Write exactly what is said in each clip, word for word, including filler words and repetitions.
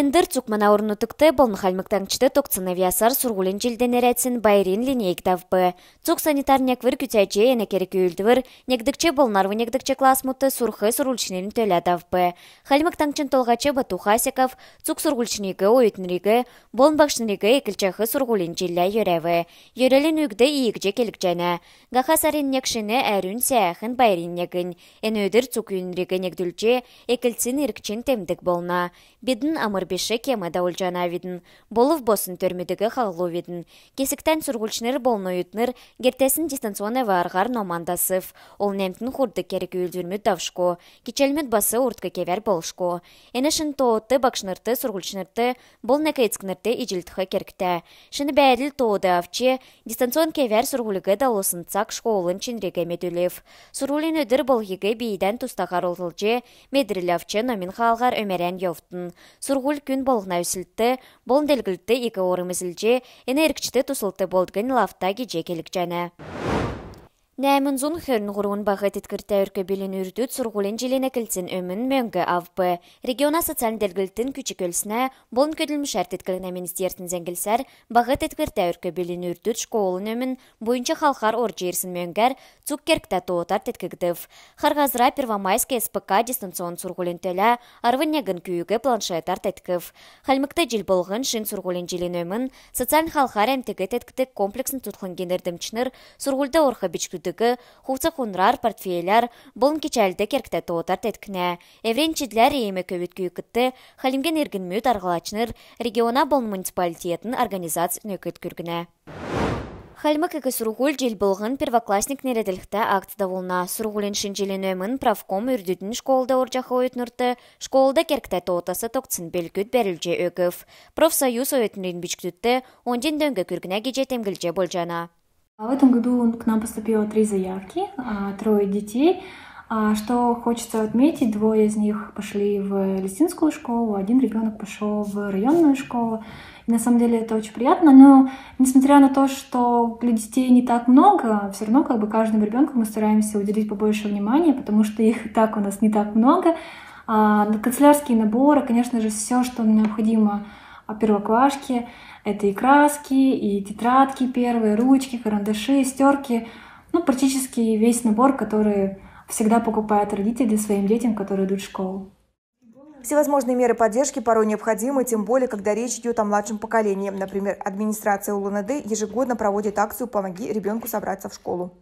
Эндр цуг мана орн-нутгт болн Хальмг Таңһчд тогтсн авъясар сурһулин җилд нерәдсн байрин линейк давв. Цуг санитар неквр күцәҗ, эн керг-үүлдвр негдгч болн арвн негдгч классмудт сурх сурһульчнрин төлә давв. Хальмг Таңһчин Толһач Бату Хасиков цуг сурһульчнриг, оютнриг болн багшнриг эклҗәх сурһулин җиллә йөрәв. Йөрәлин үгд иигҗ келгдҗәнә: Һаха сарин нег шин, әрүн, сәәхн байрин негн. Эн өдр цуг үйнриг негдүлҗ, эклцин, иргчин темдг болна. Бидн амр биш кем давулҗанавидн. Болв боссн төрмүдиг хаһлувидн. Кесгтән сурһульчнр болн оютнр гертәсн дистанционн арһар номан дасв. Олн әмтн хурдг керг-үүлдврмүд давшго, кичәлмүд бас урдк кевәр болшго. Эн шин тоот багшнрт, сурһульчнрт болн эк-эцкнрт иҗлдх кергтә. Шин бәәдл тоод авч, дистанционн кевәр сурһулиг давулсн цаг школын чинриг медүлв. Сурһулин өдр болһиг бийдән тустаһар олзлҗ, медрл авч, номин хаалһар өмәрән йовтн. Сурһуль күн болһна өслт болн делгрлтд ик орм эзлҗ, эн иргчд туслт болдгнь лавта гиҗ келгдҗәнә. Нәәмн зун хөрн һурвн баһ тетквртә өрк-бүлин үрдүд сурһулин җилин эклцин өмн мөңг авв. Региона социальн делгрлтин, күч-көлснә болн көдлмшәр теткллһнә министерствин зәңглсәр, баһ тетквртә өрк-бүлин үрдүд школын өмн буйнч халхар орҗ ирсн мөңгәр цуг кергтә тоотар теткгдв. Хар Һазра Первомайск СПК дистанционн сурһулин төлә арвн негн күүг планшетар теткв. Хальмгт җил болһн шин сурһулин җилин өмн социальн халхар әмтиг теткдг комплексн тутхнгин эрдмчнр сурһульд орх бичкдүдиг хувц-хунрар, портфеляр болн кичәлд кергтә тоотар теткнә. Эврән чидләр иим көвүд күүкдт Хальмгин иргнмүд, арһлачнр, региона болн муниципалитетин организац нөкд күргнә. Хальмг ик сурһуль җил болһн «Первоклассник» нерәдлһтә акц давулна. Сурһулин шин җилин өмн профком үрдүднь школд орҗах оютнрт школд кергтә тоотас тогтсн белгүд бәрүлҗ өгв. Профсоюз оютнрин бичкдүдт оньдин дөң күргнә гиҗ темдглҗ болҗана. А в этом году к нам поступило три заявки, а, трое детей. А, что хочется отметить, двое из них пошли в Элистинскую школу, один ребёнок пошёл в районную школу. И на самом деле это очень приятно, но несмотря на то, что для детей не так много, всё равно как бы каждому ребёнку мы стараемся уделить побольше внимания, потому что их и так у нас не так много. А, канцелярские наборы, конечно же, всё, что необходимо, а, первоклашке, это и краски, и тетрадки первые, ручки, карандаши, стёрки. Ну, практически весь набор, который всегда покупают родители своим детям, которые идут в школу. Всевозможные меры поддержки порой необходимы, тем более, когда речь идёт о младшем поколении. Например, администрация Улан-Удэ ежегодно проводит акцию «Помоги ребёнку собраться в школу».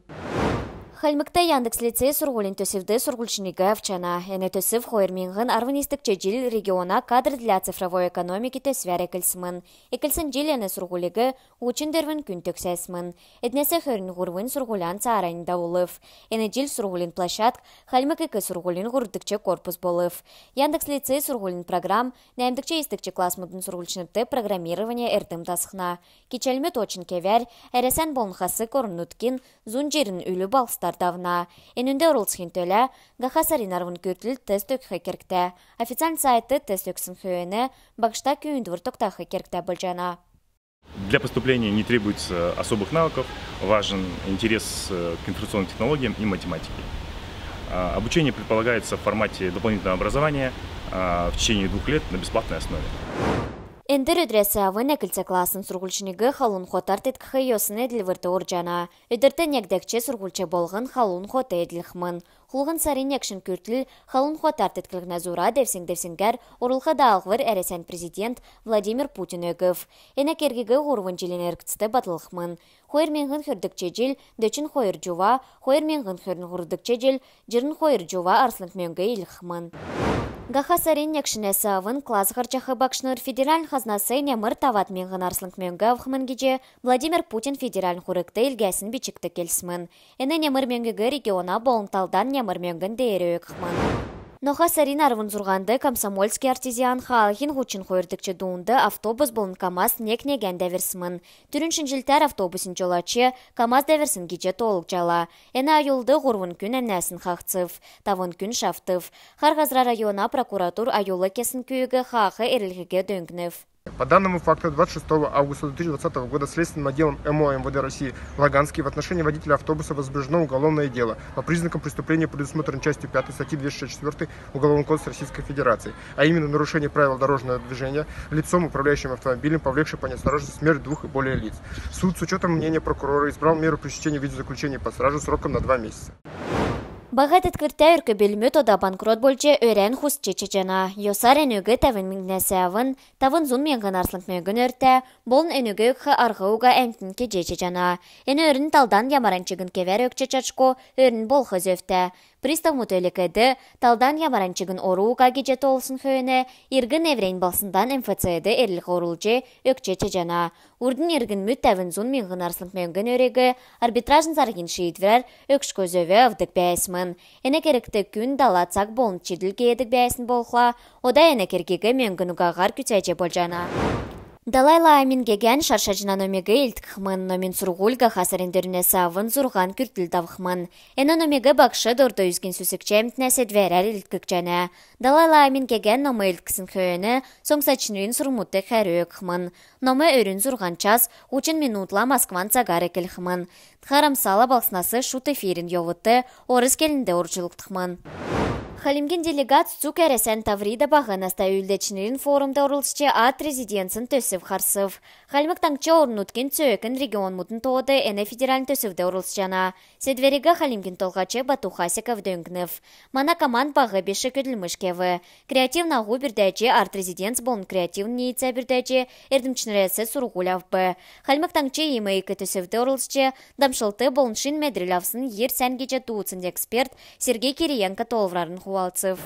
Хальмгт Яндекс Лицей сурһулин төсвд сурһульчнриг авчана. Эн төсв хойр миңһн арвн йисдгч җил региона «Кадры для цифровой экономики» төсвәр эклсмн. Эклсн җил эн сурһулиг һучн дөрвн күн төгсәсмн. Эднәс хөрн һурвнь сурһулян цааранднь давулв. Эн җил сурһулин площадк Хальмг ик сурһулин һурвдгч корпус болв. Яндекс Лицей сурһулин программ нәәмдгч, йисдгч классмудын сурһульчнрт программирование эрдм дасхна. Кичәлмүд очн кевәр Әрәсән болн Хасг орн-нутгин зун җирн үлү балһсдар давна. Энүнд орлцхин төлә һаха сарин арвн күртл тест өгх кергтә. Официальн сайтд тест өгсн хөөн багшта күүндвр тогтах кергтә болҗана. Для поступления не требуется особых навыков, важен интерес, э, к информационным технологиям и математике. А, обучение предполагается в формате дополнительного образования, а, в течение двух лет на бесплатной основе. Эндр өдрәс авн эклц классин сурһульчнриг халун хотар теткх йосн эдлврт орҗана. Өдрт нег дәкҗ сурһульч болһн халун хот эдлхмн. Хулһн сарин нег шин күртл халун хотар тетклһнә зура девсң-девсңгәр орулх даалһвр Әрәсән президент Владимир Путин өгв. Эн кергиг һурвн җилин эргцд батлхмн. Хойр миңһн хөрдгч җил дөчн хойр җува, хойр миңһн хөрн һурвдгч җил җирн хойр җува арслң мөңг илгәхмн. Һаха сарин нег шинәс авн класс һардҗах багшнр федеральн хазнас немр тавад миңһн арслң мөңг авхмн гиҗ Владимир Путин федеральн хургт илгәсн бичгт келсмн. Эн немр мөңгиг региона болн талдан немр мөңгн деер өгхмн. Ноха сарин арвн зурһанд Комсомольский — Артезиан хаалһин һучн хойрдгч дунд автобус болн КамАЗ нег-негән дәврсмн. Түрүн шинҗлтәр автобусин җолач КамАЗ дәврсн гиҗ тоолгдҗала. Эн аюлд һурвн күн әмнәсн хаһцв, тавн күн шавтв. Хар Һазра района прокуратур аюл кесн күүг хаах эрлһиг дөңнв. По данному факту двадцать шестого августа две тысячи двадцатого года следственным отделом МО МВД России «Лаганский» в отношении водителя автобуса возбуждено уголовное дело по признакам преступления, предусмотренного частью пятой статьи двести шестьдесят четвёртой Уголовного кодекса Российской Федерации, а именно нарушение правил дорожного движения лицом, управляющим автомобилем, повлекшим по неосторожности смерть двух и более лиц. Суд с учётом мнения прокурора избрал меру пресечения в виде заключения под стражу сроком на два месяца. Баһ тетквртә өрк-бүлмүд ода банкрот болҗ, өрән хусч чадҗана. Йосар энүг тәвн миңһнәс авн тавн зун миңһн арслң мөңгн өртә болн энүг өгх арһ уга әмтн кеҗ чадҗана. Эн өрн талдан ямаран чигн кевәр өгч чадшго өрн болх зөвтә. Приставмуд өлг-эд, талдан ямаран чигн ору уга гиҗ тоолсн хөөн, иргн эврән балһсндан МФЦ-д эрлһ орулҗ өгч чадҗана. Урднь иргнмүд тәвн зун миңһн арслң мөңгн өриг арбитражн зарһин шиидврәр өгшго зөв авдг бәәсмн. Эн кергт күн дала цаг болн чидл геедг бәәсн болхла, ода эн кергиг мөңгн угаһар күцәҗ болҗана. Далай ламин гегән шар шаҗна номиг илдкхмн. Номин сурһуль һаха сарин дөрвнәс авн зурһан күртл давхмн. Эн номиг багш дорд үзгин сүзгч әмтнә седвәрәр илдкҗәнә. Далай ламин гегән ном илдксн хөөн соңсачнрин сурврмудт хәрү өгхмн. Ном өрүн зурһан час һучн минутла Москван цагар эклхмн. Дхарамсала балһснас шуд эфирин йовудт орс келнд орчулгдхмн. Хальмгин делегац цуг Әрәсән «Таврида» баһ наста үүлдәчнрин форумд орлцҗ, арт-резиденцин төсв харсв. Хальмг Таңһч орн-нутгин цөөкн регионмудын тоод эн федеральн төсвд орлцҗана. Седвәриг Хальмгин Толһач Бату Хасиков дөңнв. Мана команд баһ биш көдлмш кев. Креативн аһу бүрдәҗ, арт-резиденц болн креативн ниицә бүрдәҗ, эрдмчнрәс сурһуль авв. Хальмг Таңһч иим ик төсвд орлцҗ, дамшлт болн шин медрл авсн йир сән гиҗ дуудсн эксперт Сергей Кириенко тоолврарн хувалцв.